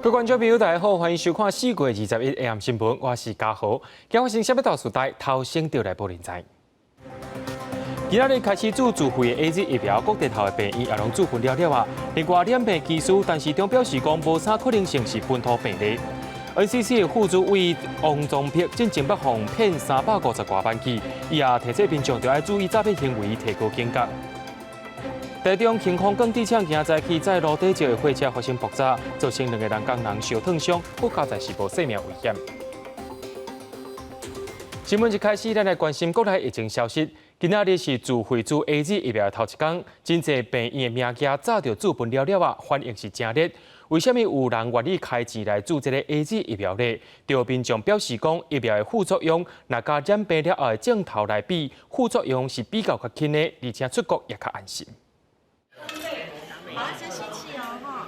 各位觀眾朋友，大家好，歡迎收看4月21 AM 新聞，我是嘉豪。今發生啥物大事代，頭先就來報您知。今仔日開始注自費的 AZ 疫苗，各地頭的病院也攏注分了了啊。另外，染病機師陳時中表示講，無啥可能性是本土病例。NCC 的副主委王宗柏進前欲予騙350外萬劑，伊也提醒民眾著愛注意詐騙行為，提高警覺。台中興豐鋼鐵廠今早起載蘆底石的貨車發生爆炸，造成兩個人工人燒燙傷，好佳哉是無生命危險。新聞一開始，咱來關心國內疫情消息。今仔日是自費注 AZ 疫苗的頭一工，真濟病院的名額早就注分了了啊，反應是誠熱。為啥物有人願意開錢來注這个 AZ 疫苗呢？著民眾表示講，疫苗的副作用，若佮染病了後的症頭來比，副作用是比較較輕的，而且出國也較安心。好，深吸氣哦，哈，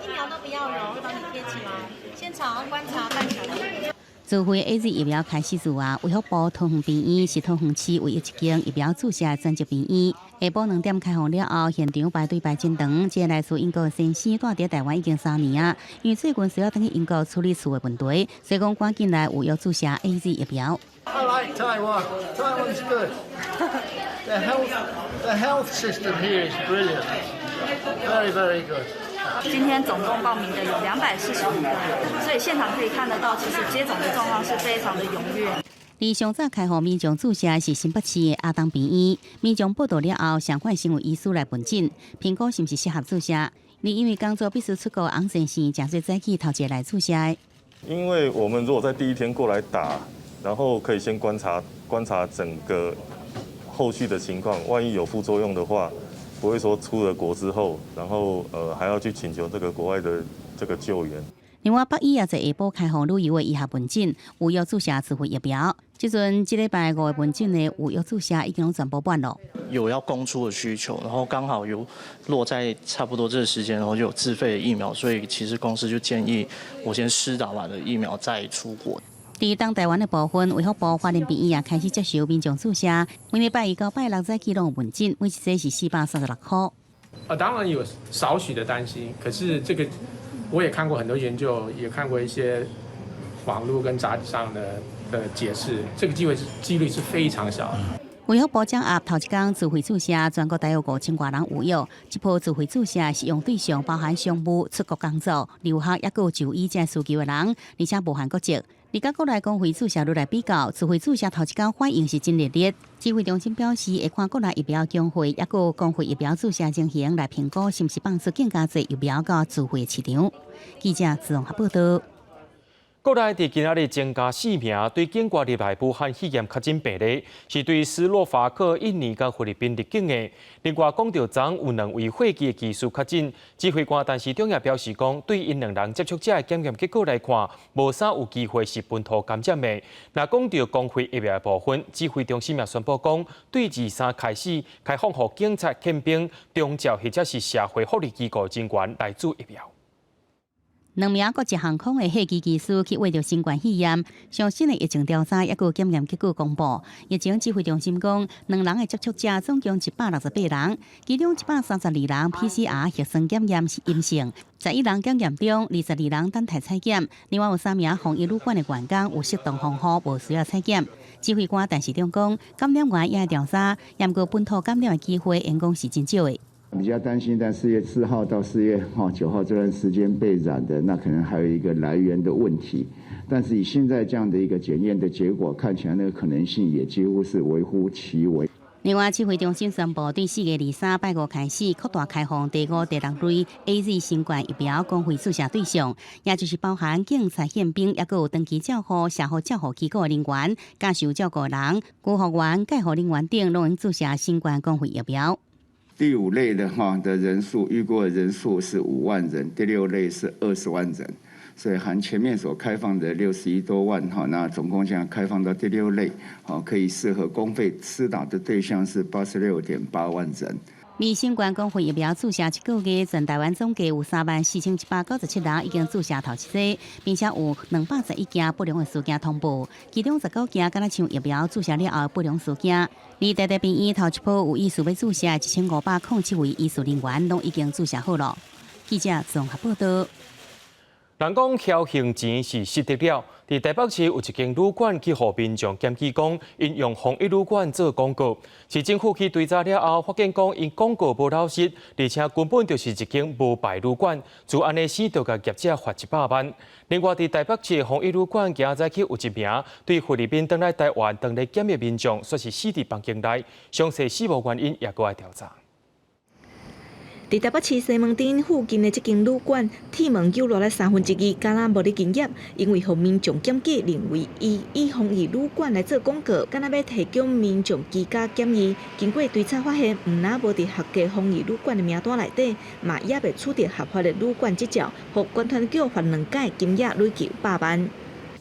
一秒都不要揉，會幫你貼起來。現場觀察半小時。自費 AZ 疫苗開始注啊，衛福部桃園病院是桃園市唯一一間疫苗注射的專責病院。下晡2點開放了後，現場排隊排真長。這個來自英國先生蹛佇台灣已經3年啊，因為最近需要轉去英國處理厝的問題，所以講趕緊來預約注射 AZ 疫苗。 I like Taiwan. Taiwan's good. The health system here is brilliant. Very, very good. 今天總共報名的有245個人，所以現場可以看得到，其實接種的狀況是非常的踴躍。而上早開放民眾注射的是新北市的阿東病院，民眾報到了後，相關新聞醫師來問診，評估是毋是適合注射。而因為工作必須出國，翁先生誠濟早起頭一個來注射。因為我們如果在第一天過來打，然後可以先觀察觀察整個後續的情況，萬一有副作用的話，不會說出了國之後，然後還要去請求這個國外的這個救援。另外，北醫也在下晡開放旅遊的醫學門診，預約注射自費疫苗。這陣這禮拜五的門診的預約注射已經攏全部滿了。有要公出的需求，然後剛好有落在差不多這個時間，然後就有自費的疫苗，所以其實公司就建議我先施打完的疫苗再出國。佇東台灣的部分，衛福部花蓮病院也開始接受民眾注射，每禮拜一到拜六早起攏有門診，每一劑是436塊。啊，當然有少許的擔心，可是這個我也看過很多研究，也看過一些網絡跟雜誌上的解釋，這個機會是幾率是非常小的。衛福部掌握頭一工自費注射，全國大約5000外人預約。這波自費注射適用對象包含商務、出國工作、留學，抑閣有就醫這需求的人，而且無限國籍。而佮國內公費注射率來比較，自費注射頭一工反應是真熱烈。指揮中心表示，會看國內疫苗供貨，抑閣公費疫苗注射情形來評估，是毋是放出更加濟疫苗到自費市場。記者自綜合報道。國內佇今仔日增加四名對境外入來武漢肺炎確診病例，是對斯洛伐克、印尼佮菲律賓入境的。另外，講著昨有兩位貨機的機師確診，指揮官陳時中也表示講，對𪜶兩人接觸者的檢驗結果來看，無啥有機會是本土感染的。若講著公費疫苗的部分，指揮中心也宣布講，對23開始開放予警察、憲兵、長照或者是社會福利機構人員來注疫苗。兩名國籍航空的貨機機師去穢著新冠肺炎，上新的疫情調查抑閣檢驗結果公布。疫情指揮中心講，兩人的接觸者總共168人，其中132人 PCR 核酸檢驗是陰性，11人檢驗中，22人等待採檢。另外有三名防疫旅館的員工有適當防護，無需要採檢。指揮官陳時中講，感染源也會調查，毋過本土感染的機會應講是真少的。比較擔心在4月4號到4月9號這段時間被染的，那可能還有一個來源的問題。但是以現在這樣的一個檢驗的結果，看起來那個可能性也幾乎是微乎其微。另外，指揮中心宣布，對4月23拜五開始擴大開放第五、第六類 AZ 新冠疫苗公費注射對象，也就是包含警察、憲兵，抑閣有長期照護、社福照護機構的人員、佮受照顧人、居護員、介護人員等，攏會注射新冠公費疫苗。第五類的哈的人數，預估的人數是5萬人，第六類是20萬人，所以含前面所開放的61多萬哈，那總共現在開放到第六類，好，可以適合公費施打的對象是86.8萬人。而新冠公費疫苗注射一個月，全台灣總計有34,197人已經注射頭一劑，並且有211件不良的事件通報，其中19件敢若像疫苗注射了後不良事件。而台大病院頭一波有意思欲注射1507位醫事人員，攏已經注射好了。記者綜合報道。人講僥倖錢是失得了，佇台北市有一間旅館去予民眾檢舉講，𪜶用防疫旅館做廣告。市政府去追查了後，發現講𪜶廣告無老實，而且根本就是一間無牌旅館，就按呢死就共業者罰100萬。另外，佇台北市的防疫旅館，今仔早起有一名對菲律賓轉來台灣當咧檢疫民眾，煞是死佇房間內，詳細死亡原因也閣愛調查。佇台北市西門町附近的這間旅館，鐵門扭落來三分之二，敢若無咧營業，因為予民眾檢舉，認為伊以防疫旅館來做廣告，敢若欲提供民眾居家檢疫。經過追查發現，毋但無佇合格防疫旅館的名單內底，嘛猶未取得合法的旅館執照，予觀團局罰兩屆，金額累計100萬。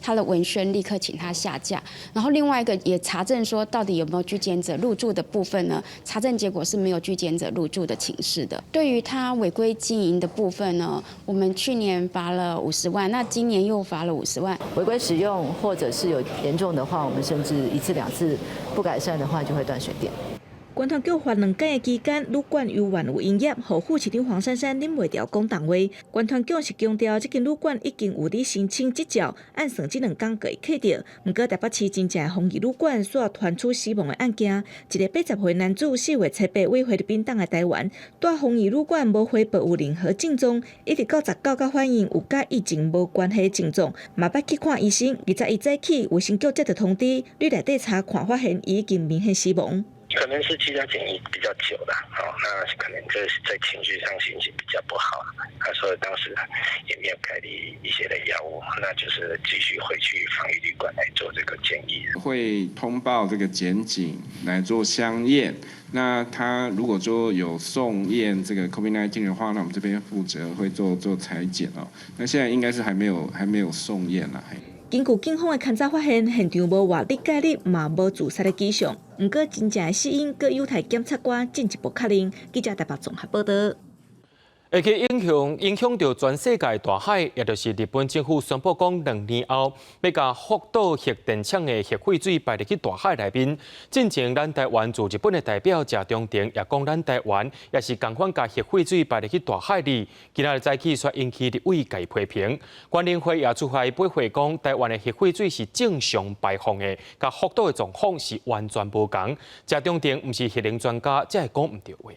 他的文宣立刻請他下架，然後另外一個也查證說到底有沒有居檢者入住的部分呢？查證結果是沒有居檢者入住的情事的。對於他違規經營的部分呢，我們去年罰了五十萬，那今年又罰了五十萬。違規使用或者是有嚴重的話，我們甚至一次兩次不改善的話，就會斷水電。觀團局罰兩屆的期間，旅館猶原有營業，予副市長黃珊珊忍袂牢講重話。觀團局是強調，這間旅館已經有佇申請執照，按算這兩工就會取得。毋過台北市真正的防疫旅館煞傳出死亡的案件，一个80歲男子4月7日佇菲律賓轉來台灣，蹛防疫旅館無回報有任何症狀，一直到19才反映有佮疫情無關係症狀，嘛捌去看醫生。21早起，衛生局接到通知，旅內底查看發現伊已經明顯死亡。可能是居家檢疫比較久了，哦，那可能這在情緒上心情比較不好，他說當時也沒有開立一些的藥物，那就是繼續回去防疫旅館來做這個檢疫。會通報這個檢警來做相驗，那他如果說有送驗這個 COVID-19 的話，那我們這邊負責會做採檢哦。那現在應該是還沒有送驗啦。根據警方的勘查發現，現場無活力介入，嘛無自殺的跡象。毋過，真正的死因，閣有待檢察官進一步確認。記者台北綜合報道。會去影響著全世界大海，也就是日本政府宣布講，2年後欲共福島核電廠的核廢水排入去大海內面。進前咱台灣駐日本的代表謝長廷也講，咱台灣也是仝款共核廢水排入去大海裡。今仔日早起煞引起立委共伊批評，關聯會也出來駁回講，台灣的核廢水是正常排放的，佮福島的狀況是完全無仝。謝長廷毋是核能專家，才會講毋著話。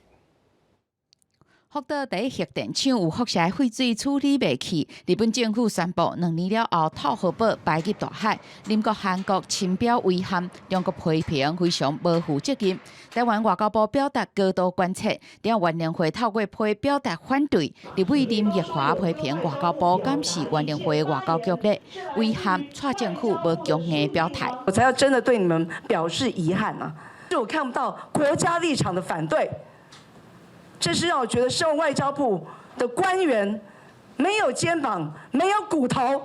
福島第一核電廠有輻射廢水處理袂去，日本政府宣布2年了後透荷堡排入大海。鄰國韓國深表遺憾，中國批評非常無負責任。台灣外交部表達高度關切，兩岸原能會透過批表達反對。立委林奕華批評外交部敢是原能會外交局咧，遺憾蔡政府無強硬表態。我才要真的對你們表示遺憾啊！就我看不到國家立場的反對。這是讓我覺得身為外交部的官員沒有肩膀，沒有骨頭。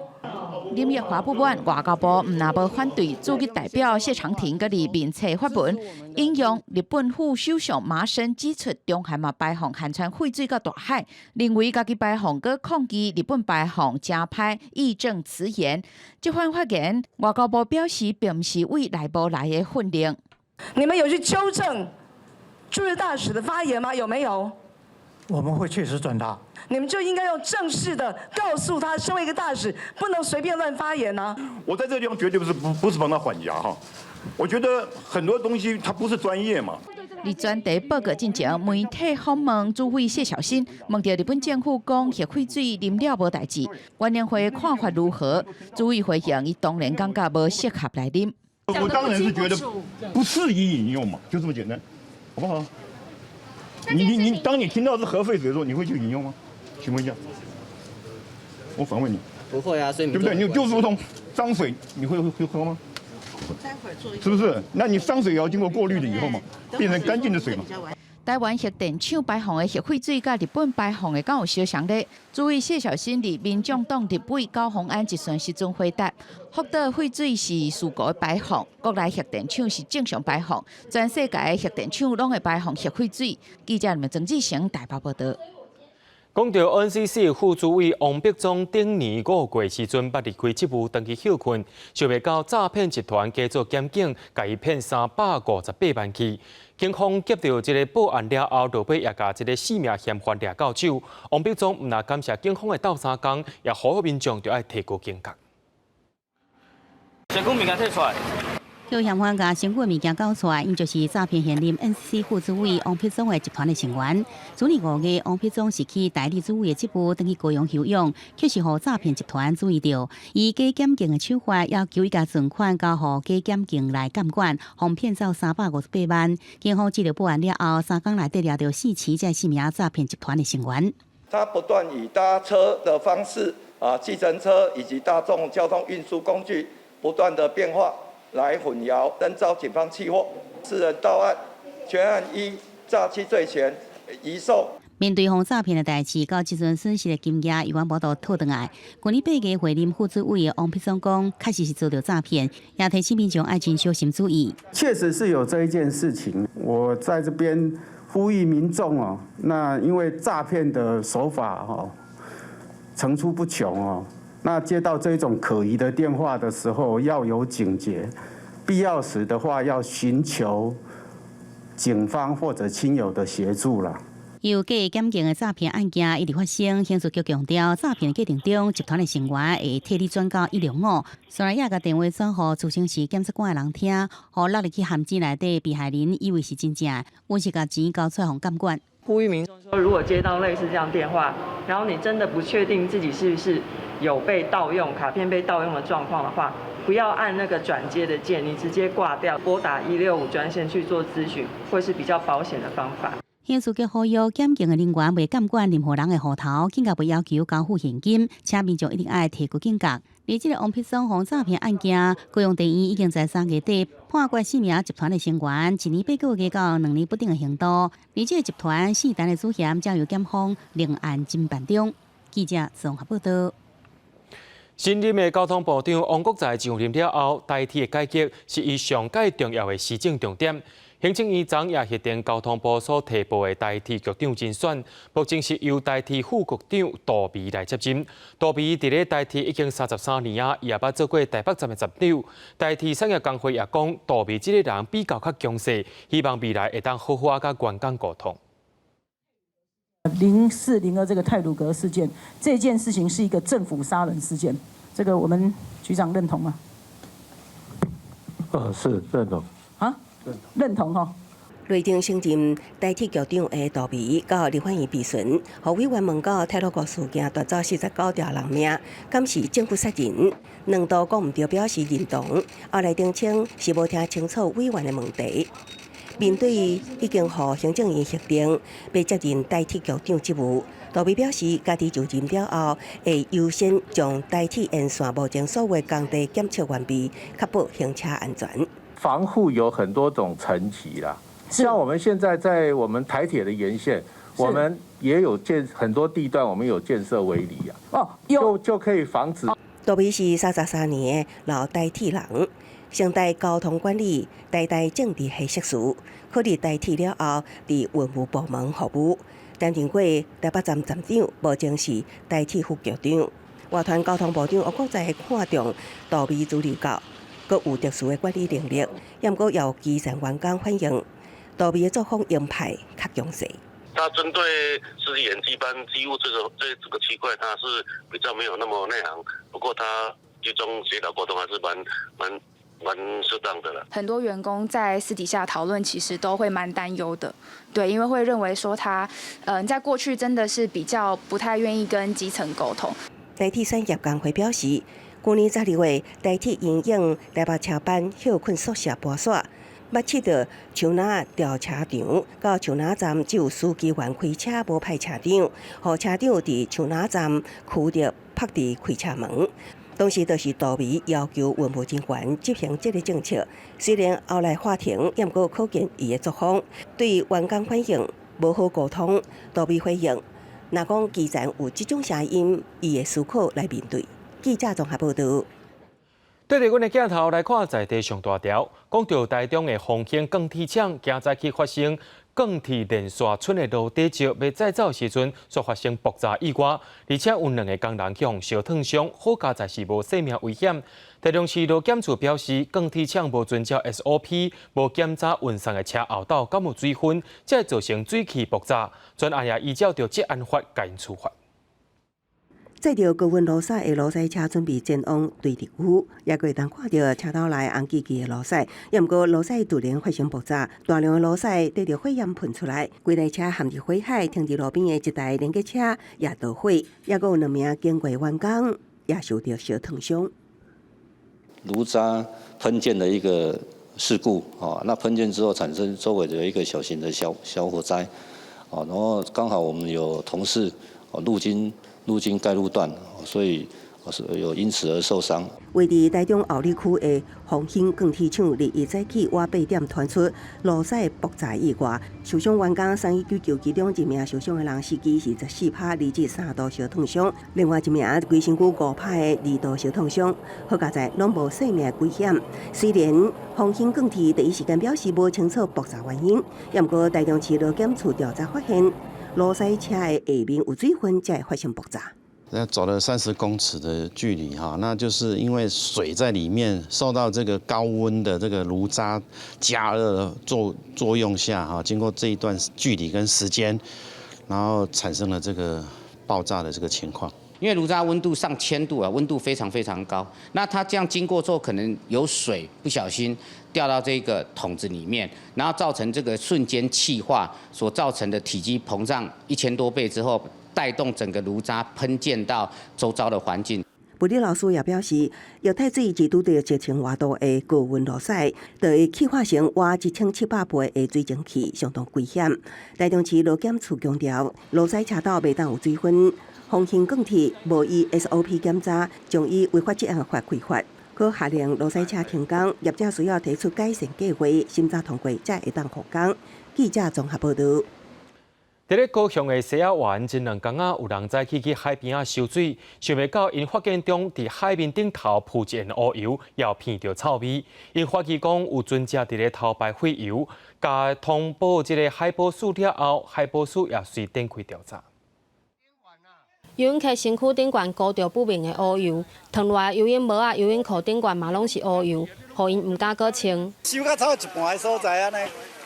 林奕華不滿外交部毋但無反對，駐日代表謝長廷閣佇面冊發文，引用日本副首相麻生指出，中韓嘛排放含氚廢水到大海，認為家己排放閣抗議日本排放誠歹，義正辭嚴。這番發言，外交部表示，並毋是對來無來的訓令。你們有去糾正駐日大使的發言嗎？有沒有？我們會確實轉達。你們就應該用正式的告訴他，身為一個大使，不能隨便亂發言啊！我在這個地方絕對不是幫他緩頰哈，我覺得很多東西他不是專業嘛。佇專題報告進前，媒體訪問主委謝小新，問著日本政府講核廢水啉了無代誌，原能會看法如何？主委回應，伊當然感覺無適合來啉。我當然是覺得不適宜飲用嘛，就這麼簡單，好不好？你，當你聽到是核廢水的時候，你會去飲用嗎？請問一下，我反問你。不會啊，所以對不對？你就如同髒水，你會喝嗎？是不是？那你髒水也要經過過濾了以後嘛，變成乾淨的水嘛？台灣核電廠排放的核廢水，佮日本排放的敢有相像咧？主委謝小新佇民眾黨立委高虹安質詢時陣回答：福島廢水是事故的排放，國內核電廠是正常排放，全世界的核電廠攏會排放核廢水。記者們曾志成台北報道。講著 NCC 副主委王必忠頂年5月時陣，捌離開職務，轉去歇睏，想袂到詐騙集團加做檢警，共伊騙358萬去。警方接到這个報案了後，落尾也共這个四名嫌犯掠到手。王必忠毋但感謝警方的鬥相共，也呼籲民眾著愛提高警覺。身軀物件提出來。叫嫌犯共身軀物件交出來，𪜶就是詐騙現任 NCC 副主委王必忠的集團的成員。去年5月，王必忠辭去代理主委的職務，轉去高雄休養，卻是予詐騙集團注意著，以假檢警的手法，要求伊共存款交予假檢警來監管，予騙走358萬。警方接著報案了後，3工內底掠著四起這四名詐騙集團的成員。他不斷以搭車的方式，啊，計程車以及大眾交通運輸工具不斷的變化。來混淆，仍遭警方緝獲，四人到案，全案依詐欺罪嫌移送。面對予詐騙的代誌，到這陣損失的金額，猶原無度討轉來。去年8月卸任副主委的王必忠講，確實是遭著詐騙，也提醒民眾愛真小心注意。確實是有這一件事情，我在這邊呼籲民眾哦，那因為詐騙的手法哦層出不窮哦。那接到這種可疑的電話的時候，要有警覺，必要時的話要尋求警方或者親友的協助啦。有假檢警的詐騙案件一直發生，刑事局強調，詐騙過程中，集團的成員會替你轉到105，雖然也共電話轉予自稱是檢察官的人聽，予落入去陷阱內底被害人以為是真正，阮是共錢交出來予監管。呼籲民眾說，如果接到類似這樣電話，然後你真的不確定自己是不是有被盜用卡片被盜用的狀況的話，不要按那個轉接的鍵，你直接掛掉，撥打165專線去做諮詢，會是比較保險的方法。刑事局呼籲檢警的人員袂監管任何人的戶頭，更加袂要求交付現金，請民眾一定愛提高警覺。而這个王必忠予詐騙案件，高雄地院已經在3月底判決四名集團的成員1年8個月到2年不等的刑度。而這个集團四單的主嫌交由檢方另案偵辦中。記者綜合報道。新任的交通部長王國材上任了後，台鐵的改革是伊上蓋重要的施政重點。行政院昨也核定交通部所提報的台鐵局長人選，目前是由台鐵副局長杜眉來接任。杜眉佇咧台鐵已經33年啊，伊也捌做過台北站的站長。台鐵產業工會也講，杜眉這个人比較較強勢，希望未來會當好好仔佮員工溝通。 0402這個太魯閣事件，這件事情是一個政府殺人事件，這個我們局長認同嗎？是認同。啊？認同吼。內政升任台鐵局長的杜眉，到立法院備詢，予委員問到太魯閣事件奪走49條人命，敢是政府殺人？兩度講毋對，表示認同。後來澄清是無聽清楚委員的問題。面對已經予行政院核定，欲接任台鐵局長職務，杜眉表示，家己就任了後，會優先將台鐵沿線目前所有工地檢測完備，確保行車安全。防護有很多種層級啦，像我們現在在我們台鐵的沿線，我們也有建很多地段，我們有建設圍籬啊，哦，就可以防止。杜眉是33年的老台鐵人，承擔交通管理、台大政治系碩士，考入台鐵了後，佇運務部門服務，擔任過台北站站長，目前是台鐵副局長。外傳交通部長王國材看重杜眉資歷夠，閣有特殊的管理能力，毋過也有基層員工反映，杜眉的作風鷹派較強勢。他針對司機員機班機務這個區塊，他是比較沒有那麼內行。不過他居中協調溝通還是蠻適當的啦。很多員工在私底下討論，其實都會蠻擔憂的，對，因為會認為說他，在過去真的是比較不太願意跟基層溝通。台鐵產業工會表示，去年12月，台鐵因應台北車班歇睏宿舍搬徙，捌試著樹林調車場到樹林站，只有司機員開車無派車長，予車長佇樹林站區著拍佇開車門。當時就是杜眉要求運務人員執行這个政策，雖然後來法庭，毋過可見伊的作風對員工反應無好溝通。杜眉回應，若講基層有這種聲音，伊會思考來面對。記者綜合報導。對著阮的鏡頭來看，在地上大條，講著台中的豐興鋼鐵廠，今早起發生鋼鐵連紲村的路底石欲載走時陣，煞發生爆炸意外，而且有兩个工人去予燒燙傷，好佳哉是無性命危險。台中市勞檢處表示，鋼鐵廠無遵照 SOP，無檢查運送的車後斗敢有水分，才會造成水氣爆炸。專案也依照著職安法共𪜶處罰。載著高溫螺絲的螺絲車準備前往堆置區，也閣會當看著車斗內紅吱吱的螺絲。也毋過螺絲突然發生爆炸，大量的螺絲帶著火焰噴出來，規台車陷入火海，停佇路邊的一台連結車也著火，也閣有兩名經過員工也受著燒燙傷。爐渣噴濺的一個事故，哦，那噴濺之後產生周圍的一個小型的小小火災，哦，然後剛好我們有同事哦路經該路段，所以是有因此而受傷。位佇台中后里區的豐興鋼鐵廠，禮一早起晚八點傳出螺絲爆炸意外，受傷員工送去急救，其中一名受傷的人司機是14拍23度燒燙傷，另外一名規身軀5拍的2度燒燙傷，好佳哉攏無性命危險。雖然豐興鋼鐵第一時間表示無清楚爆炸原因，也毋過台中市勞檢處調查發現，螺絲車的下面有水分，才會發生爆炸。那走了30公尺的距離哈，那就是因為水在裡面受到這個高溫的這個爐渣加熱作用下哈，經過這一段距離跟時間，然後產生了這個爆炸的這個情況。因為爐渣溫度上千度啊，溫度非常非常高。那它這樣經過之後，可能有水不小心掉到這個桶子裡面，然後造成這個瞬間氣化所造成的體積膨脹1000多倍之後，帶動整個爐渣噴濺到周遭的環境。物理老師也表示，液態水一拄著1000外度的高溫螺絲，就會氣化成倚1700倍的水蒸氣，相當危險。台中市勞檢處強調，螺絲車斗袂當有水分，豐興鋼鐵無依 SOP 檢查，將以違反職安法開罰。閣下令螺絲車停工，業者需要提出改善計劃，審查通過才會當復工。記者綜合報導。佇咧高雄的西仔灣，前兩工仔有人早起去海邊仔泅水，想袂到𪜶發現中佇海面頂頭浮一片烏油，也有鼻著臭味。𪜶懷疑講有船隻佇咧偷排廢油，共通報這个海保署了後，海保署也隨展開調查。游泳客身軀頂懸糊著不明的烏油，脫落來游泳帽仔、游泳褲頂懸嘛攏是烏油，予𪜶毋敢閣穿。泅到差不多一半的所在按呢，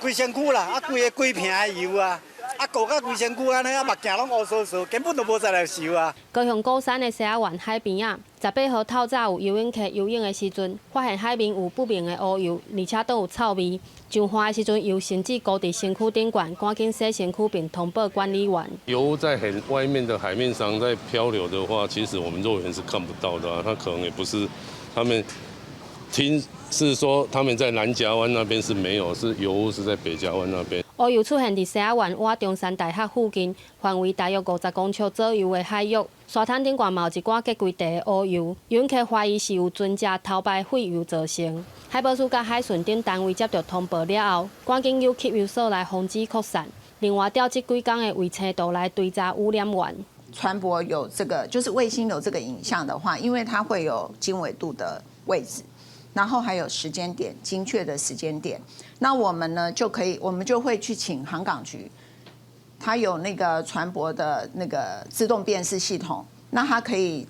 規身軀啦，啊規个規坪的油啊。啊，糊甲規身軀按呢，啊目鏡攏烏趖趖，根本就無再來泅啊。高雄鼓山的西仔灣海邊仔，18號透早有游泳客游泳的時陣，發現海面有不明的烏油，而且都有臭味。上岸的時陣，油甚至糊佇身軀頂懸，趕緊洗身軀並通報管理員。油在很外面的海面上在漂流的話，其實我們肉眼是看不到的啊。他可能也不是，他們聽是說他們在南夾灣那邊是沒有，是油是在北夾灣那邊。烏油出現佇西仔灣倚中山大學附近，範圍大約50公尺左右的海域，沙灘頂懸嘛有一寡結規塊的烏油，游泳客懷疑是有船隻偷排廢油造成。海保署佮海巡等單位接著通報了後，趕緊由吸油所來防止擴散。另外調這幾工的衛星圖來追查污染源。船舶有這個，就是衛星有這個影像的話，因為它會有經緯度的位置。然後還有時間點，精確的時間點，那我們呢就可以，我們就會去請航港局，它有那個船舶的那個自動辨識系統，那它可以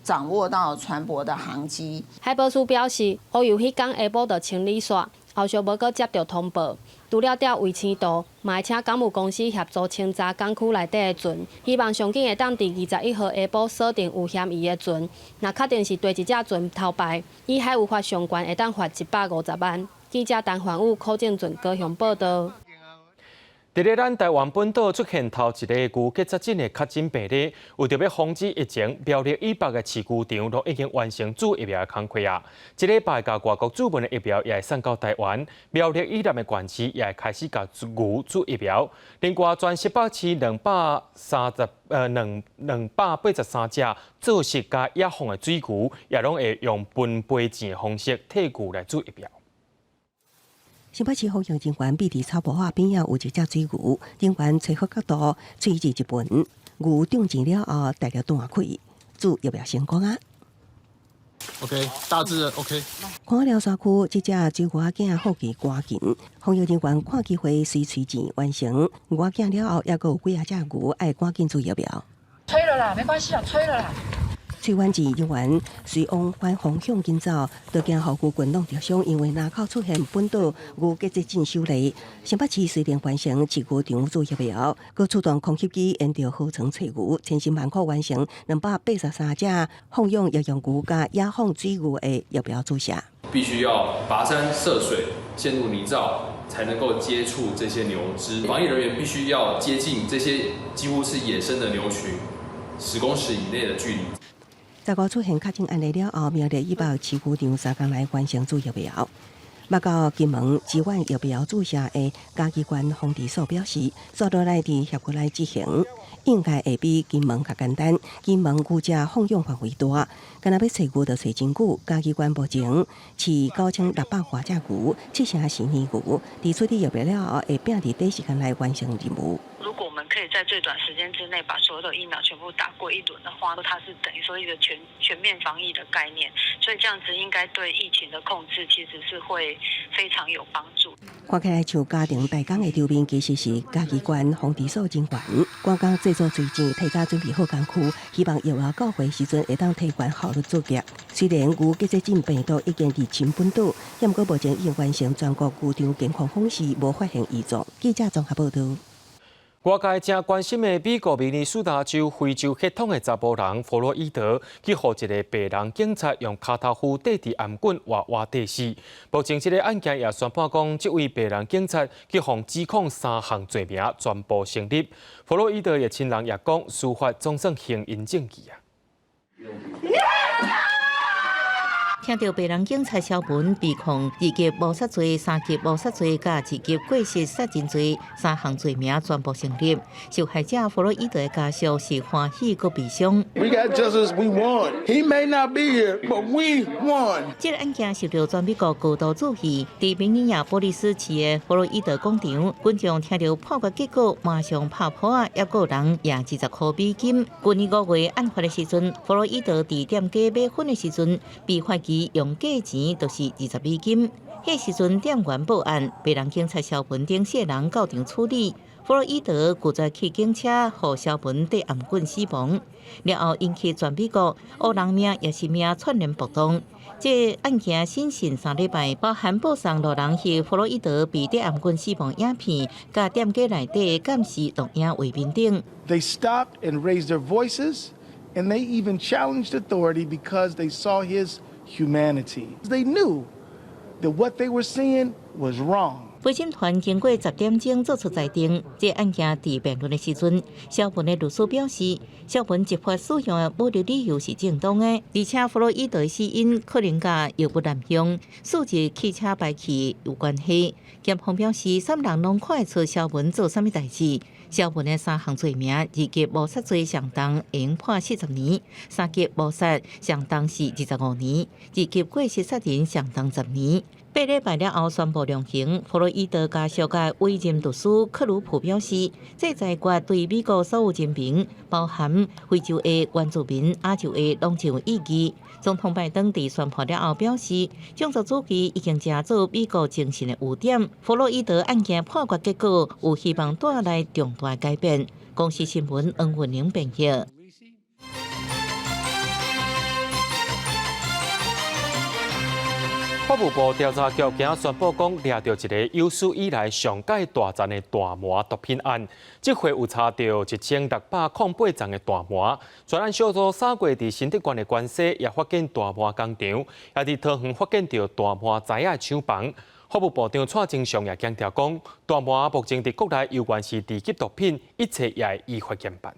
掌握到船舶的航跡。海保署表示，烏油彼工下晡就清理煞，後續無閣接著通報。除了調衛星圖，嘛會請港務公司協助清查港區內底的船，希望上緊會當佇21號下晡鎖定有嫌疑的船。若確定是佗一隻船偷排，依海務法上懸會當罰150萬。記者陳焕武、柯正俊高雄報導。佇咧咱台灣本島出現頭一個牛結節疹的確診病例，為著欲防止疫情，苗栗以北的飼牛場都已經完成注疫苗的工課啊。這禮拜共外國注文的疫苗也會送到台灣，苗栗以南的縣市也會開始共牛注疫苗。另外，全新北市230283隻做食佮野放的水牛，也攏會用分批錢的方式替牛來注疫苗。新北市防疫人員覕佇草埔仔邊仔有一隻水牛，人員揣好角度，喙舌一聞，牛中錢了後，帶著斷開，注疫苗成功啊！ OK，大致 OK。看了山區，這隻水牛仔囝好奇趕緊，防疫人員看機會隨喙糋完成。牛仔囝了後，猶閣有幾仔隻牛愛趕緊注疫苗。吹了啦，沒關係啊，吹了啦。催完糋人員隨往反方向緊走，都驚予牛群弄著傷，因為林口出現本島牛結節症首例。新北市雖然完成飼牛場注疫苗，閣出動空翕機沿著河床揣牛，千辛萬苦完成283隻放養藥用牛佮野放水牛的疫苗注射。必須要跋山涉水，陷入泥沼，才能夠接觸這些牛隻。防疫人員必須要接近這些幾乎是野生的牛群10公尺以內的距離。十五出現確診案例了後，苗栗以北飼牛場3工內完成注疫苗。欲到金門支援疫苗注射的嘉義縣防治所表示，紲落來佇協區內執行，應該會比金門較簡單。金門牛隻放養範圍大，干焦欲揣牛就揣真久。嘉義縣目前飼9600外隻牛，七成是奶牛，佇處理疫苗了後，會拼佇短時間內完成任務。如果我們可以在最短時間之內把所有的疫苗全部打過一輪的話，它是等於說一個全面防疫的概念，所以這樣子應該對疫情的控制其實是會非常有幫助。看起來像家庭代工的場面，其實是嘉義縣防治所人員趕工製作水糋，提早準備好工具，希望疫苗到貨時陣會當提懸效率作業。雖然牛結節症病毒已經入侵本島，毋過目前已經完成全國牛場健康訪視，無發現異狀。記者綜合報導。外界誠關心的美國明尼蘇達州非洲血統的查埔人弗洛伊德，去予一个白人警察用跤頭斧綴佇頷頸活活綴死。目前這个案件也宣判講，這位白人警察去予指控三項罪名全部成立。弗洛伊德的親人也講，司法總算還𪜶正義啊。聽著白人警察蕭文被控二級謀殺罪、三級謀殺罪佮二級過失殺人罪三項罪名全部成立。受害者弗洛伊德的家屬是歡喜閣悲傷。 We got justice, we won. He may not be here, but we won. 這个案件受著全美國高度注意。佇明尼亞波利斯市的弗洛伊德廣場，群眾聽著判決結果，馬上拍噗仔，猶閣有人攑20箍美金。舊年5月案發的時陣，弗洛伊德佇店家買粉的時陣，被懷疑用假錢，就是20美金。彼時陣店員報案，白人警察蕭文等四人到場處理。弗洛伊德拒絕去警車，予蕭文綴頷頸死亡。了後引起全美國烏人命抑是命串聯暴動。這案件審訊3禮拜，包含播送路人翕弗洛伊德被綴頷頸死亡影片，佮店家內底監視錄影畫面等。 They stopped and raised their voices, and they even challenged authority because they saw his humanity. They knew that what they were seeing was wrong. 陪審團經過10點鐘做出裁定。這案件佇辯論的時陣，蕭文的律師表示，蕭文執法使用的武力理由是正當的，而且弗洛伊德的死因可能佮藥物濫用、涉及汽車排氣有關係。檢方表示，啥人攏看會出蕭文做啥物代誌。蕭文的三項罪名，二級謀殺罪上重會用判40年，三級謀殺上重是25年，二級過失殺人上重10年。8禮拜了後宣布量刑，弗洛伊德家屬佮委任律師克魯普表示，這裁決對美國所有人民，包含非洲的原住民、亞洲的，攏真有意義。總統拜登佇宣判了後表示，種族主義已經成做美國精神的污點。弗洛伊德案件判決結果有希望帶來重大改變。公視新聞黃雲玲編譯。法務部調查局今宣布講，掠著一个有史以來上蓋大欉的大麻毒品案。這回有查著1608叢的大麻。專案小組三月佇新竹縣的關西也發現大麻工廠，也佇桃園發現著大麻材仔廠房。法務部長蔡清祥也強調講，大麻目前佇國內猶原是二級毒品，一切也會依法嚴辦。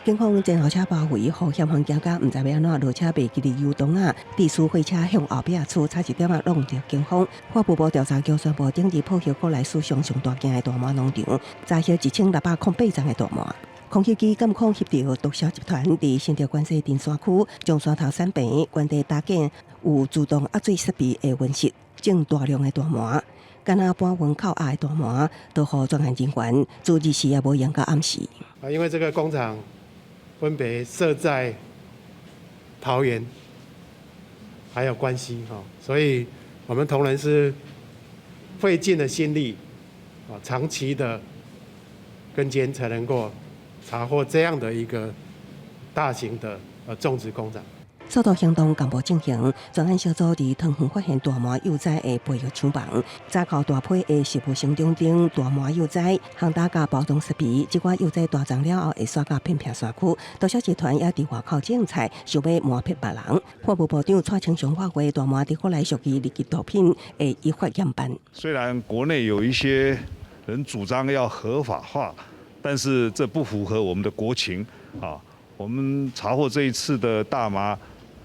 警方前後車包圍，予嫌犯驚甲毋知欲按怎落車，袂記得油擋仔，佇私貨車向後壁出，差一點仔挵著警方。法務部調查局宣布，頂日破獲國內史上上大間的大麻農場，查獲1608叢的大麻。空翕機監控翕著毒梟集團佇新竹關西登山區，將山頭產棚原地搭建有自動壓水設備的溫室，種大量的大麻。敢若搬運扣押的大麻，都予專案人員自日時也無閒到暗時。啊，因為這個工廠分別設在桃園還有關係哈，所以我們同仁是費盡了心力啊，長期的跟監，才能夠查獲這樣的一個大型的種植工廠。掃毒行動同步進行，專案小組佇桃園發現大麻幼崽的培育廠房，查扣大批的食物成長中大麻幼崽，烘打佮包裝設備，這寡幼崽大欉了後會徙到偏僻山區。毒梟集團也佇外口種菜，想欲瞞騙別人。法務部長蔡清祥發話，大麻佇國內屬於二級毒品，會依法嚴辦。雖然國內有一些人主張要合法化，但是這不符合我們的國情啊。我們查獲這一次的大麻。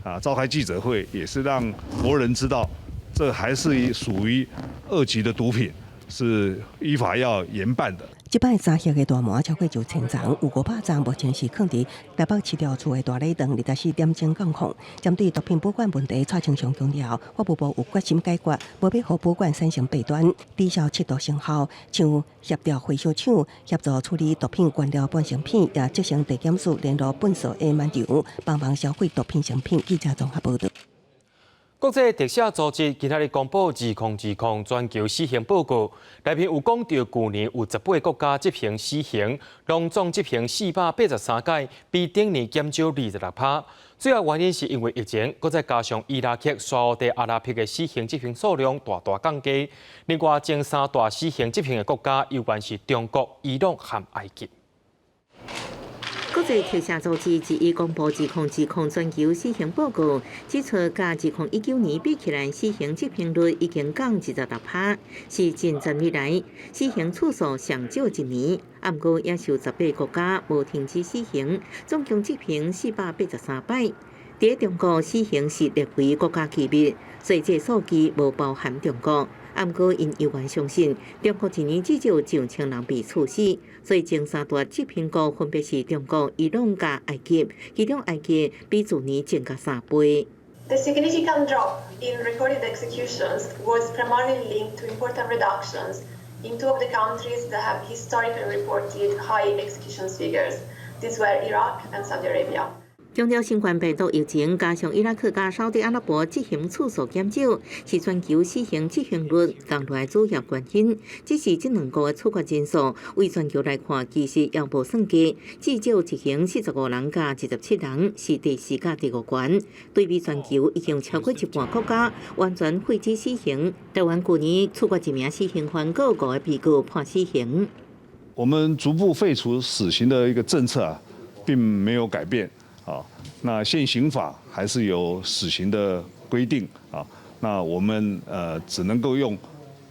啊！召開記者會也是讓國人知道，這還是屬於二級的毒品，是依法要嚴辦的。這擺查獲的大麻超過9000叢，有500叢目前是囥佇台北市調處的大禮堂24點鐘監控。針對毒品保管問題，蔡清祥強調，法務部有決心解決，無欲予保管產生弊端，抵消緝毒成效，像協調回收廠協助處理毒品原料半成品，也責成地檢署聯絡糞掃掩埋場，幫忙銷毀毒品成品。記者綜合報導。國際特赦組織今仔日公布2020全球死刑報告，內面有講著，舊年有18個國家執行死刑，攏總執行483屆，比頂年減少26%。主要原因是因為疫情，閣再加上伊拉克、沙烏地阿拉伯的死刑執行數量大大降低。另外，前三大死刑執行的國家，猶原是中國、伊朗和埃及。國際特赦組織這一公布2020全球死刑報告，指出，佮2019年比起來，死刑執行率已經降26%，是近10年來死刑次數上少一年。毋過，也是有18個國家無停止死刑，總共執行483擺。佇中國，死刑是列為國家機密，所以這數據無包含中國。毋過，𪜶猶原相信中國一年至少上千人被處死，所以前三大執行國分別是中國、伊朗佮埃及，其中埃及比去年增加3倍。 The significant drop in recorded executions was primarily linked to important reductions in two of the countries that have historically reported high execution figures. These were Iraq and Saudi Arabia. 強調新冠病毒疫情，加上伊拉克佮沙烏地阿拉伯執行次數減少，是全球死刑執行率降落來主要原因。只是這兩國的處決人數，對全球來看，其實也無算低，至少執行45人佮27人，是第四佮第五懸。對比全球已經超過一半國家完全廢止死刑，台灣舊年處決一名死刑犯，閣有五个被告判死刑。我們逐步廢除死刑的一個政策啊，並沒有改變。啊，那現行法還是有死刑的規定啊。那我們只能夠用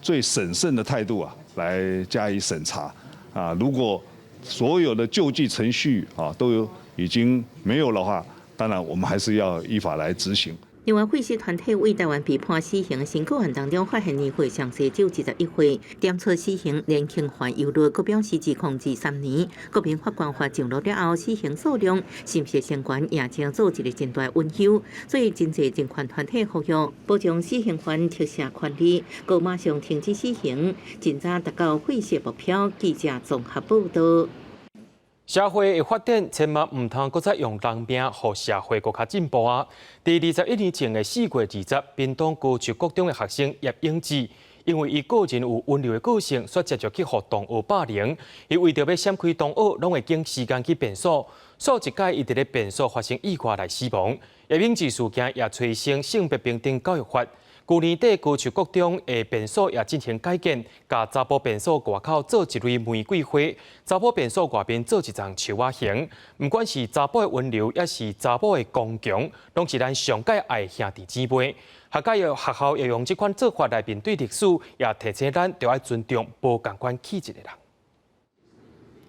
最審慎的態度啊來加以審查啊。如果所有的救濟程序啊都有已經沒有的話，當然我們還是要依法來執行。另外，廢死團體對台灣被判死刑的申告案當中，發現年歲上細只有21歲，點出死刑年輕化憂慮，閣表示2023年國民法官法上路了後，死刑數量是毋是升懸，也將做一個真大隱憂。所以，真濟人權團體呼籲保障死刑犯特赦權利，閣馬上停止死刑，盡早達到廢死目標。記者綜合報導。社會的發展，千萬毋通閣再用人命，予社會閣較進步啊！佇21年前的4月20，屏東高樹國中的學生葉永志，因為伊個人有溫柔的個性，煞接著去予同學霸凌。伊為著欲閃開同學，攏會揀時間去便所。煞一擺，伊佇咧便所發生意外來死亡。葉永志事件也催生性別平等教育法。舊年底，高樹國中的便所也進行改建，共查埔便所外口做一蕊玫瑰花，查某便所外面做一叢樹仔形。毋管是查埔的溫柔，抑是查某的剛強，攏是咱上蓋愛的兄弟姊妹。學界學校會用這款做法來面對歷史，也提醒咱著愛尊重無仝款氣質的人。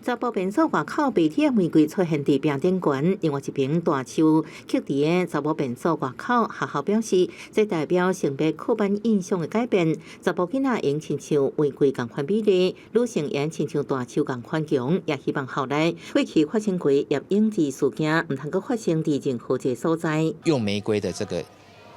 查埔便所外口白鐵玫瑰出現佇平頂懸，另外一爿大樹刻佇个查某便所外口。學校表示，這代表性別刻板印象的改變。查埔囡仔會親像玫瑰仝款美麗，女性會親像大樹仝款強。也希望校內過去發生過葉永志事件，毋通閣發生佇任何一個所在。用玫瑰的這個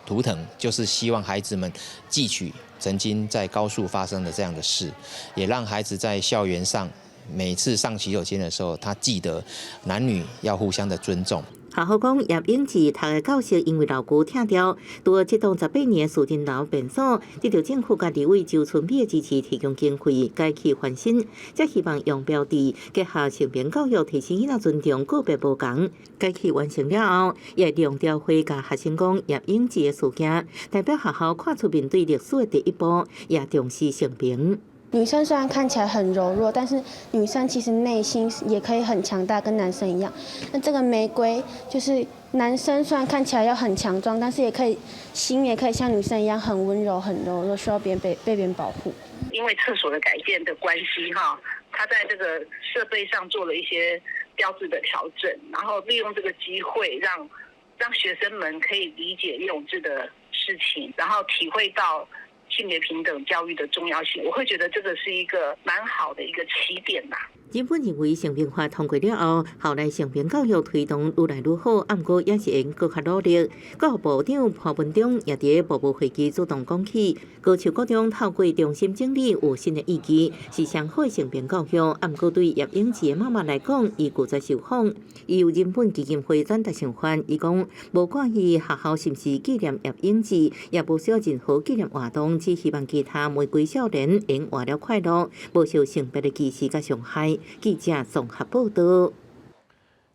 圖騰，就是希望孩子們記取曾經在高樹發生的這樣的事，也讓孩子在校園上。每次上洗手間的時候，他記得男女要互相的尊重。學校講葉永志讀的教室因為樓高拆掉，除了這棟18年的樹林樓變所，得著政府佮立委周春米的支持，提供經費改起翻新，才希望用標誌結合性平教育，提醒囡仔尊重個別無仝。改起完成了後，也用雕繪共學生講葉永志的事件，代表學校跨出面對歷史的第一步，也重視性平。女生雖然看起來很柔弱，但是女生其實內心也可以很強大，跟男生一樣。那這個玫瑰就是男生雖然看起來要很強壯，但是也可以心也可以像女生一樣很溫柔、很柔弱，需要別人被別人保護。因為廁所的改建的關係，哈，他在這個設備上做了一些標誌的調整，然後利用這個機會讓學生們可以理解葉永志的事情，然後體會到性別平等教育的重要性，我會覺得這個是一個蠻好的一個起點啦。日本認為性平法通過了後，校內性平教育推動愈來愈好，毋過也是會閣較努力。教育部長潘文忠也佇部部會議主動講起，高樹國中透過中心整理有新的意見，是上好的性平教育。毋過對葉永志的媽媽來講，伊拒絕受訪。伊由人本基金會轉達想法，伊講無管伊學校是毋是紀念葉永志，也無需要任何紀念活動，只希望其他玫瑰少年會活了快樂，無受性別的歧視佮傷害。記者綜合報導。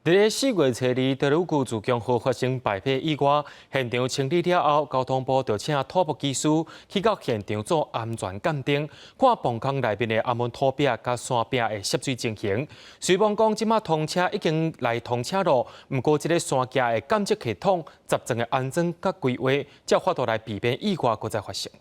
佇咧4月初二，大魯閣自強號發生排火意外，現場清理了後，交通部就請土木技師去到現場做安全鑑定，看磅空內面的頷門土壁佮山壁的涉水情形。雖罔講這馬通車已經來通車路，毋過這个山崎的監測系統、閘層的安裝佮規劃，才有法度來避免意外閣再發生。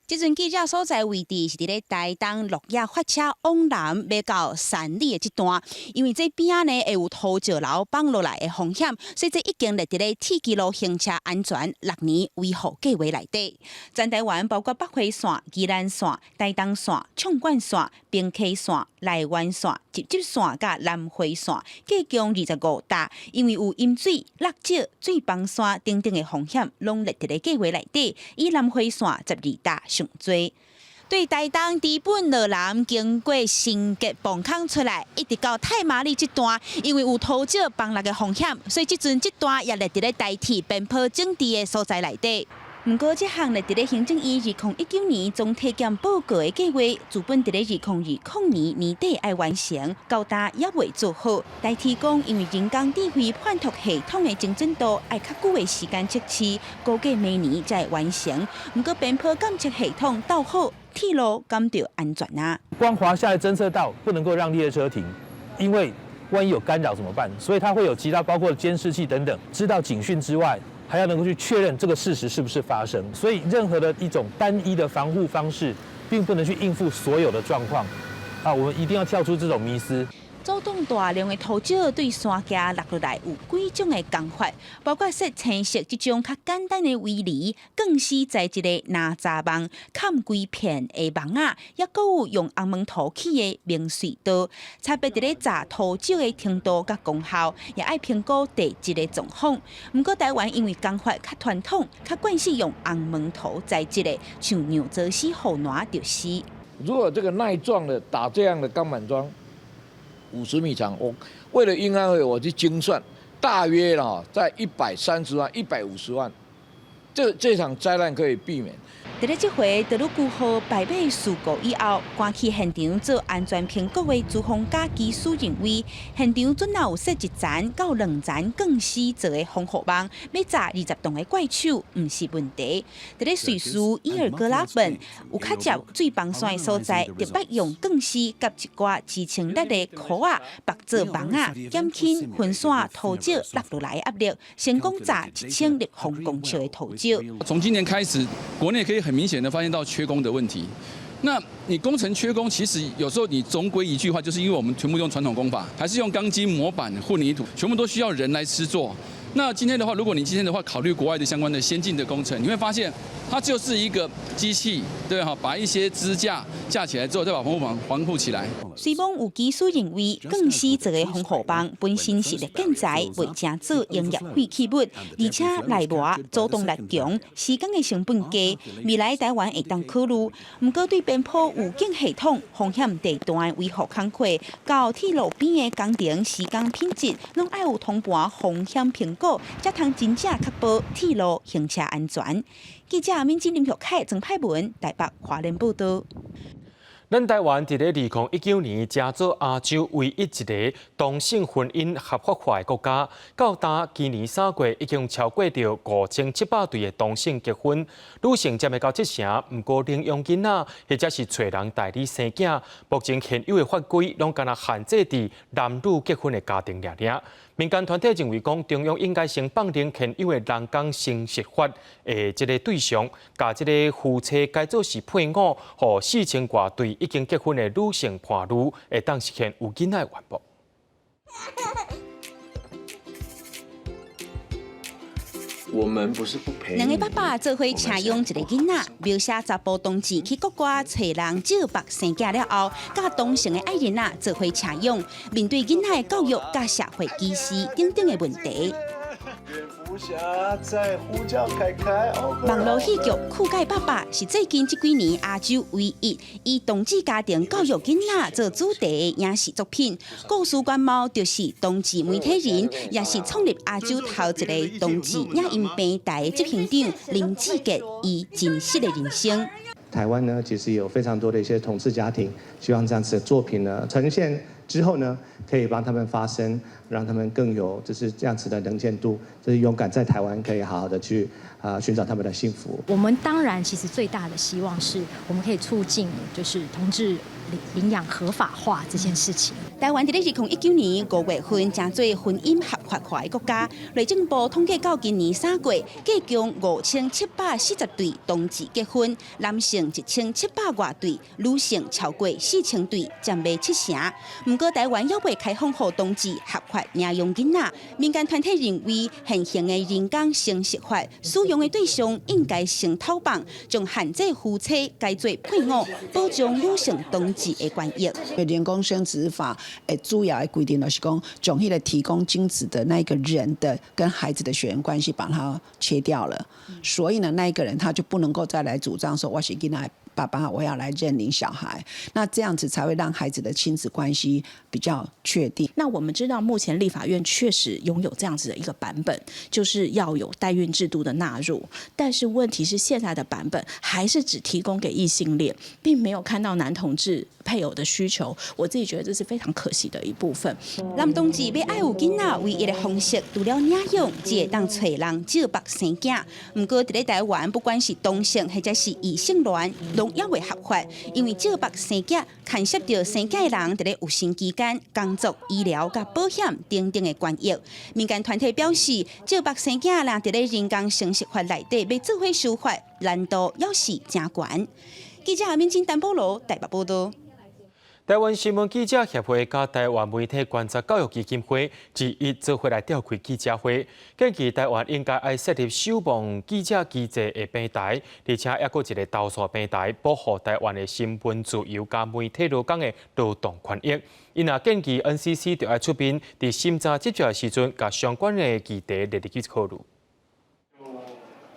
這陣記者所在位置是佇咧台東鹿野發車往南欲到山里的這段，因為這邊仔呢會有土石流放落來的風險，所以這已經列佇咧鐵枝路行車安全6年維護計畫內底。全台灣包括北回線、宜蘭線、台東線、縱貫線、平溪線、內灣線、集集線佮南迴線，計共25搭，因為有淹水、落石、水崩山等等的風險，攏列佇咧計畫內底。以南迴線12搭上濟。對台東知本落南，經過新竹磅空出來，一直到太麻里這段，因為有土石崩落的風險，所以這陣這段也列佇咧台鐵邊坡整治的所在內底。毋過，這項列佇咧行政院2019年總體檢報告的計劃，原本佇咧2020年年底愛完成，到今猶未做好。台鐵講，因為人工智慧判讀系統的精準度愛較久的時間測試，估計明年才會完成。毋過，邊坡監測系統鬥好，鐵路敢著安全啊？光滑下來偵測到不能夠讓列車停，因為萬一有干擾怎麼辦？所以它會有其他包括監視器等等，知道警訊之外，還要能夠去確認這個事實是不是發生，所以任何的一種單一的防護方式，並不能去應付所有的狀況，啊，我們一定要跳出這種迷思。阻擋大量的土石對山崎落落來有幾種的工法，包括設青色這種較簡單的圍籬，鋼絲材質的藍閘網，崁規片的網仔，抑閣有用紅毛土起的明隧道，差別佇咧閘土石的程度佮功效，也愛評估地質的狀況。毋過台灣因為工法較傳統，較慣勢用紅毛土材質的，像釀造絲護欄就是。如果這個耐撞的打這樣的鋼板樁，50米長，我為了運安會，我去精算，大約啦，在130萬、150萬，這場災難可以避免。佇咧這回大魯閣號排馬事故以後，趕去現場做安全評估的朱鴻嘉技師認為，現場準若有設一層到兩層鋼絲做的防護網，欲閘20棟的怪手毋是問題。佇咧瑞士伊爾格拉本有較捷水崩山的所在，特別用鋼絲佮一寡支撐力的箍仔縛做網仔，減輕分散土石落落來的壓力，成功閘1000立方公尺的土石。從今年開始，國內可以很明顯的發現到缺工的問題。那你工程缺工，其實有時候你總歸一句話，就是因為我們全部用傳統工法，還是用鋼筋、模板、混凝土，全部都需要人來施作。那今天的話，如果你今天的話考慮國外的相關的先進的工程，你會發現它就是一個機器，對哈，把一些支架架起來之後，再把防護網防護起來。雖罔有技師認為，鋼絲做的防護網本身是立建材，袂成做營業廢棄物，而且耐磨、阻擋力強，施工的成本低，未來台灣會當考慮。毋過對邊坡預警系統、風險地段維護工課，到鐵路邊的工程施工品質，攏愛有通盤風險評估，才通真正確保鐵路行車安全。記者敏晶林玉凱、曾派文台北花蓮報道。咱台灣佇咧2019年，成做亞洲唯一一个同性婚姻合法化的國家。到今今年3月，已經超過著5700對的同性結婚，女性佔會到七成。毋過領養囡仔或者是揣人代理生囝，目前現有的法規攏干焦限制佇男女結婚的家庭爾爾。民間團體認為講，中央應該先放寬現有的人工生殖法的這个對象，共這个夫妻改做是配偶，予4000外對已經結婚的女性伴侶，會當實現有囡仔的願望。我們不是不陪。兩个爸爸做伙請養一个囡仔，描寫查埔同志去國外揣人照縛生囝了後，佮同性的愛人仔做伙請養，面對囡仔的教育佮社會歧視等等的問題。網路戲劇《酷蓋爸爸》是最近這幾年亞洲唯一以同志家庭教育囡仔做主題的影視作品。故事主謀就是同志媒體人，也是創立亞洲頭一个同志影音平台的執行長林志傑，伊真實的人生。台灣呢，其實有非常多的一些同志家庭，希望這樣子的作品呢呈現之後呢，可以幫他們發聲，讓他們更有就是這樣子的能見度，就是勇敢在台灣可以好好的去尋找他們的幸福。我們當然其實最大的希望是我們可以促進就是同志領養合法化這件事情。台灣佇咧2019年5月份成做婚姻合法化的國家，內政部統計到今年3月，計共5740對同志結婚，男性1700外對，女性超過4000對，佔袂七成。毋過台灣猶未開放予同志合法領養囡仔，民間團體認為現行的人工生殖法使用的對象應該先偷放，將限制夫妻改做配偶，保障女性同志的權益。人工生殖法主要的規定就是講，將彼个提供精子的那個人的跟孩子的血緣關係把它切掉了，所以呢，那一個人他就不能夠再來主張說我是囡仔爸爸，我要來認領小孩，那這樣子才會讓孩子的親子關係比較確定。那我們知道，目前立法院確實擁有這樣子的一個版本，就是要有代孕制度的納入，但是問題是現在的版本還是只提供給異性戀，並沒有看到男同志配偶的需求。我自己覺得這是非常可惜的一部分。男同志欲愛有囡仔，唯一的方式除了領養，只會當揣人照縛生囝。毋過佇咧台灣，不管是同性或者是異性戀，攏猶未合法，因為照縛生囝牽涉著生囝的人佇咧育生期間工作、醫療佮保險等等的權益。民間團體表示，照縛生囝若佇咧人工生殖法內底欲做伙修法，難度猶是誠懸。記者阿敏晶、丹波羅台北報道。台灣新聞記者協會佮台灣媒體觀察教育基金會之一做伙來召開記者會，建議台灣應該愛設立守望記者機制的平台，而且猶閣一个投訴平台，保護台灣的新聞自由佮媒體勞工的勞動權益。𪜶也建議 NCC 著愛出面，佇審查執照的時陣，共相關的議題列入去考慮。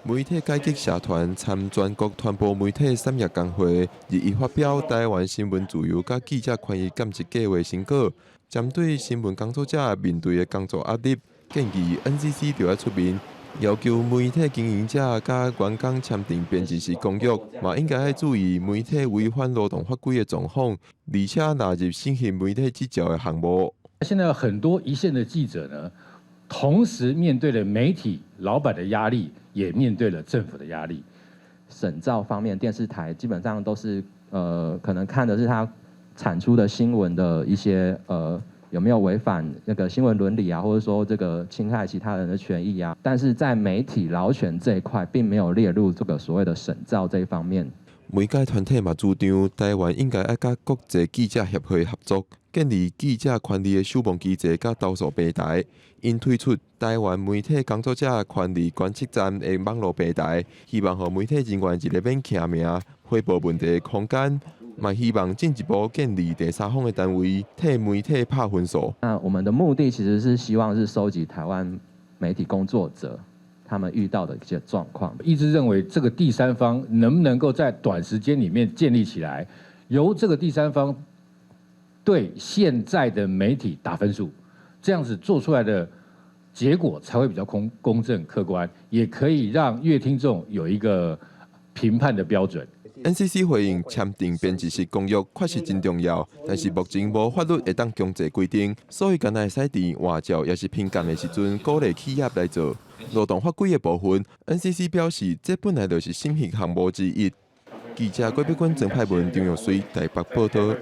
媒體改革社團參全國傳播媒體產業工會日一發表台灣新聞自由佮記者權益監測計畫成果，針對新聞工作者面對的工作壓力，建議 NCC 著愛出面，要求媒體經營者佮員工簽訂編輯室公約，嘛應該愛注意媒體違反勞動法規的狀況，而且納入審核媒體執照的項目。現在很多一線的記者呢，同時面對了媒體老闆的壓力，也面對了政府的壓力。審照方面，電視台基本上都是可能看的是他產出的新聞的一些有沒有違反那個新聞倫理啊，或者說這個侵害其他人的權益啊。但是在媒體勞權這一塊，並沒有列入這個所謂的審照這一方面。媒介團體嘛主張，台灣應該愛佮國際記者協會合作，建立記者權利的守望機制佮投訴平台。𪜶推出台灣媒體工作者權利觀測站的網路平台，希望予媒體人員一个免記名匯報問題的空間，嘛希望進一步建立第三方的單位替媒體拍分數。那我們的目的其實是希望是收集台灣媒體工作者他們遇到的一些狀況。一直認為這個第三方能不能夠在短時間裡面建立起來，由這個第三方對現在的媒體打分數，這樣子做出來的結果才會比較公正客觀，也可以讓閱聽眾有一個評判的標準。 NCC 回應簽訂編輯室公約確實真重要，但是目前無法律會當強制規定，所以干焦會使佇換照抑是評鑑的時陣鼓勵企業來做。勞動法規的部分，NCC 表示這本來就是審核項目之一。記者郭碧君、曾派文、張玉水台北報道。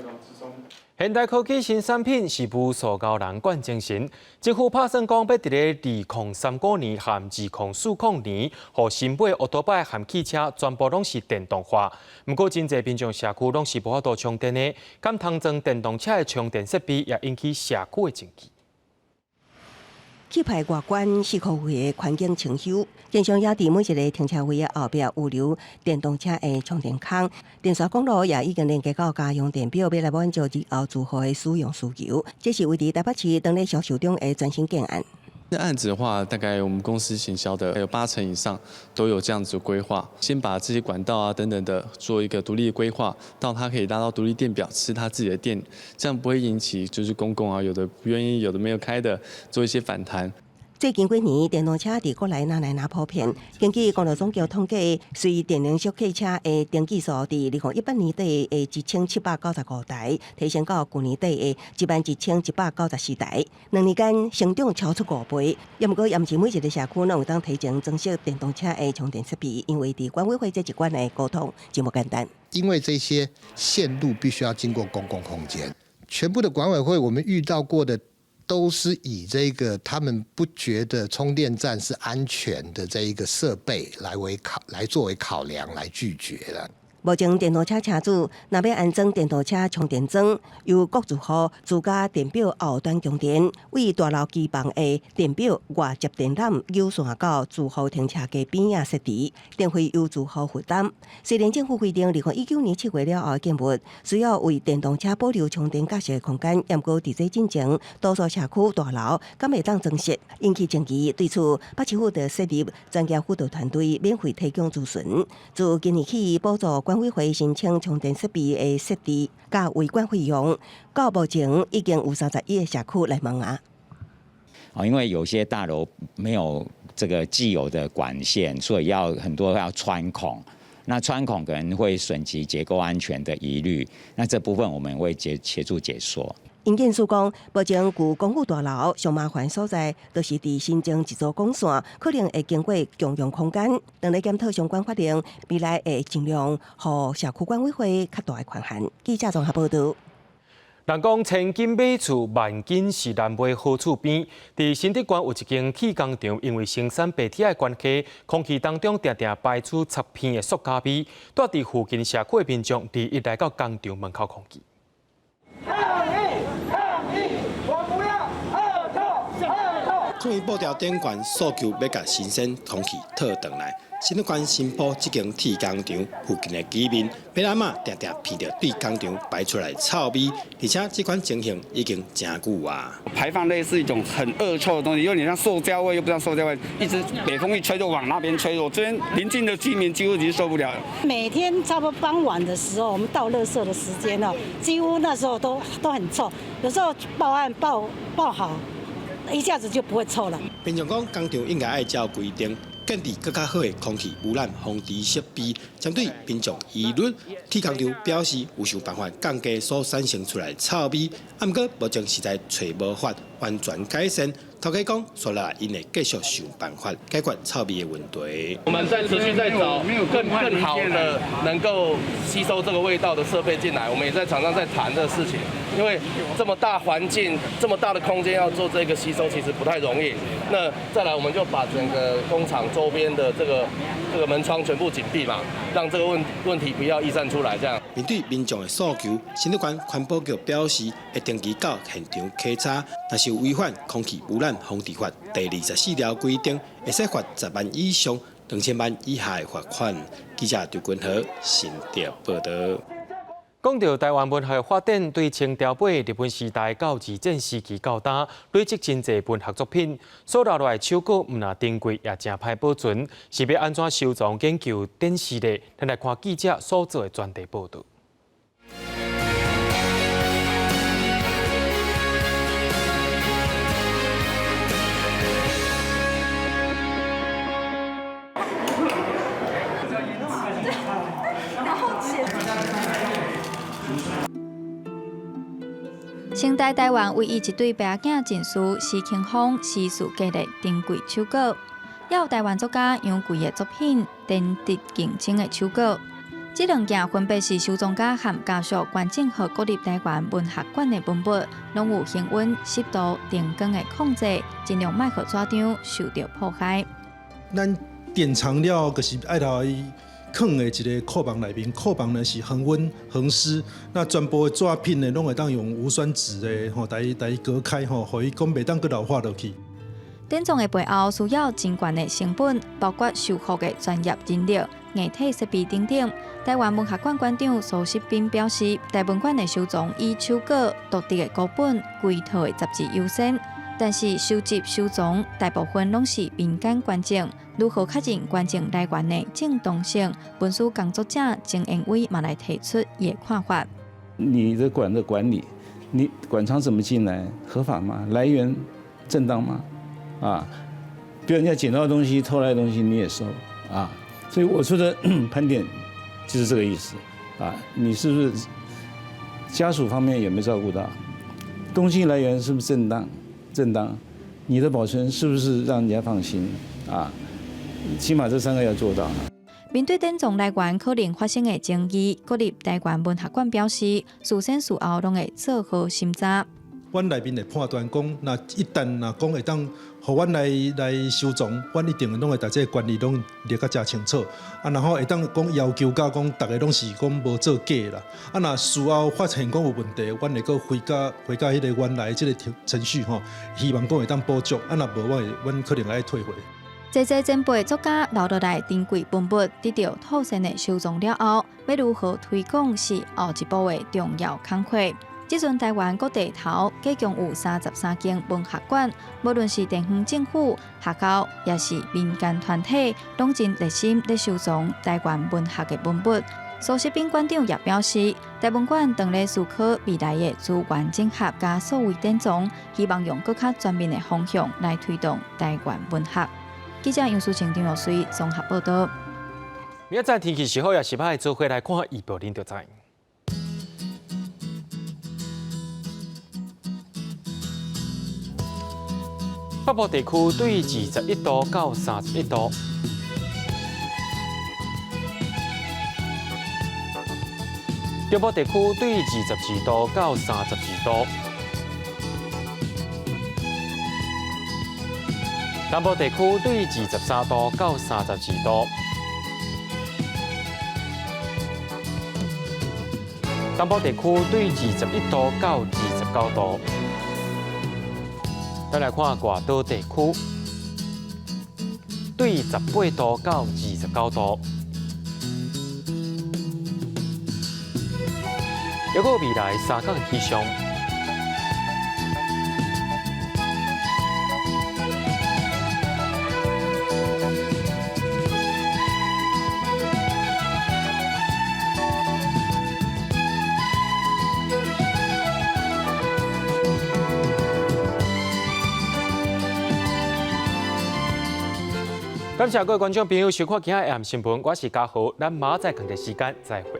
現代科技新產品是無數𠢕人灌精神。政府拍算講，欲佇咧2035年和2040年，予新買歐多擺和汽車全部攏是電動化。毋過，真濟民眾社區攏是無法度充電的，敢通裝電動車的充電設備也引起社區的爭議。氣派外觀、四箍圍的環境清修，經常也佇每一个停車位的後壁有留電動車的充電孔。電線網路也已經連接到家用電表，欲來滿足日後住戶的使用需求。這是位佇台北市當咧銷售中的全新建案。那案子的話，大概我們公司行銷的有8成以上都有這樣子的規劃，先把這些管道啊等等的做一個獨立的規劃，到它可以拉到獨立電表吃它自己的電，這樣不會引起就是公共啊有的不願意，有的沒有開的做一些反彈。最近幾年，電動車佇國內愈來愈普遍。根據公路總局統計，隨電能小客車的登記數佇2018年底的1795台，提升到舊年底的11,194台。2年間成長超出5倍。也毋過，也毋是每一个社區攏會當提前裝設電動車的充電設備，因為佇管委會這一關的溝通真無簡單。因為這些線路必須要經過公共空間，全部的管委會我們遇到過的，都是以這個他們不覺得充電站是安全的這一個設備來作為考量來拒絕了。目前電動車車主若欲安裝電動車充電樁，由各住戶自家電表後端供電，為大樓機房的電表外接電纜有線到住戶停車格邊仔設置，電費由住戶負擔。雖然政府規定，2019年7月了後的建物需要為電動車保留充電架設的空間，毋過佇這進前，多數社區大樓敢會當裝設，引起爭議。對此，北市府就設立專業輔導團隊，免費提供諮詢。自今年起，補助管委會申請充電設備的設置，佮維管費用，到目前已經有31個社區來問啊。哦，因為有些大樓沒有這個既有的管線，所以要很多要穿孔。那穿孔可能會損及結構安全的疑慮，那這部分我們會協助解說。營建署講，目前舊公寓大樓上麻煩所在，就是佇新增一組管線，可能會經過共用空間。當咧檢討相關法令，未來會盡量予社區管委會較大的權限。記者綜合報道。人講千金買厝，萬金是難買好厝邊。佇新竹縣有一間鐵工廠，因為生產白鐵的關係，空氣當中定定排出插片的塑膠味，住佇附近社區的民眾禮一來到工廠門口抗議。抗議！抗議！我不要惡臭！惡臭！抗議布條頂懸訴求欲共新鮮空氣討轉來。新竹縣新埔這間鐵工廠附近的居民，欲按怎定定鼻著對工廠排出來臭味，而且這款情形已經誠久啊。排放類似一種很惡臭的東西，有點像塑膠味，又不像塑膠味，一直北風一吹就往那邊吹。我這邊鄰近的居民幾乎已經受不了了。每天差不多傍晚的時候，我們倒垃圾的時間哦，幾乎那時候都很臭。有時候報案報好，一下子就不會臭了。民眾講，工廠應該愛照規定建置閣較好的空氣污染防治設備。針對民眾疑慮，鐵工廠表示有想辦法降低所產生出來的臭味，毋過目前實在揣無法，完全改善。頭家講，煞落來𪜶會繼續想辦法解決臭味的問題。我們在持續在找更好的能夠吸收這個味道的設備進來，我們也在廠商在談這個事情，因為這麼大環境、這麼大的空間要做這個吸收，其實不太容易。那再來，我們就把整個工廠周邊的這個門窗全部緊閉嘛，讓這個問題不要逸散出來。這樣。面對民眾的訴求，新竹縣環保局表示會定期到現場稽查，若是有違反空氣污染防治法第24條規定，會使罰10萬以上2000萬以下的罰款。記者張君和新竹報導。講到台灣文學發展，對清朝尾日本時代到二戰時期到今，累積真濟文學作品，所留落來手稿毋但珍貴，也誠歹保存，是欲按怎收藏研究展示咧？咱來看記者所做的專題報導。清代台灣唯一一對白仔囝進士施清風詩詞格律珍貴手稿，也有台灣作家楊貴的作品典籍競爭的手稿。這兩件分別是收藏家和家屬捐贈予國立台灣文學館的文物，攏有恆溫、濕度、燈光的控制，盡量莫予紙張受著破壞。咱典藏了，就是愛來囥佇一个庫房內面，庫房呢是恆溫恆濕，那全部的紙品呢，攏會當用無酸紙的吼，來隔開吼，予伊講袂當閣老化落去。典藏的背後需要真懸的成本，包括修復的專業人力、硬體設備等等。台灣文學館館長蘇錫斌表示，台文館的收藏以手稿、獨特的孤本、歸套的雜誌優先，但是收集收藏大部分攏是民間捐贈，如何確認捐贈來源的正當性？文史工作者曾延偉嘛來提出伊的看法。你的館的管理，你館藏怎麼進來？合法嗎？來源正當嗎？啊，比如人家撿到的東西、偷來的東西，你也收啊？所以我說的盤點就是這個意思啊。你是不是家屬方面有沒有照顧到？東西來源是不是正當？正當？你的保存是不是讓人家放心？啊，起碼這三個要做到。面對典藏來源可能發生的爭議，國立台灣文學館表示，事先事後攏會做好審查。阮內面會判斷講，若一旦若講會當，予阮來收藏，阮一定攏會共這個權利攏列甲誠清楚。啊，然後會當講要求到講，逐个攏是講無做假啦。啊，若事後發現講有問題，阮會閣回到彼個原來這個程序吼，希望講會當補足。啊，若無，我會阮可能愛退回。濟濟前輩作家留落來珍貴文物，得著妥善的收藏了後，欲如何推廣是後一步的重要工課。這陣台灣各地頭計共有33間文學館，無論是地方政府、學校，抑是民間團體，攏真熱心咧收藏台灣文學的文物。蘇錫斌館長也表示，台文館當咧思考未來的資源整合佮數位典藏，希望用閣較全面的方向來推動台灣文學。記者楊淑清、張若水綜合報導。明仔載天氣是好抑是歹，做伙來看預報，恁就知。北部地區對21度到31度，中部地區對22度到32度，南部地區對23度到32度，東部地區對21度到29度。再來看外島地區，對18度到29度。抑閣未來三工氣象。感謝各位觀眾朋友收看今仔日新聞，我是嘉豪，咱明仔載同一時間再會。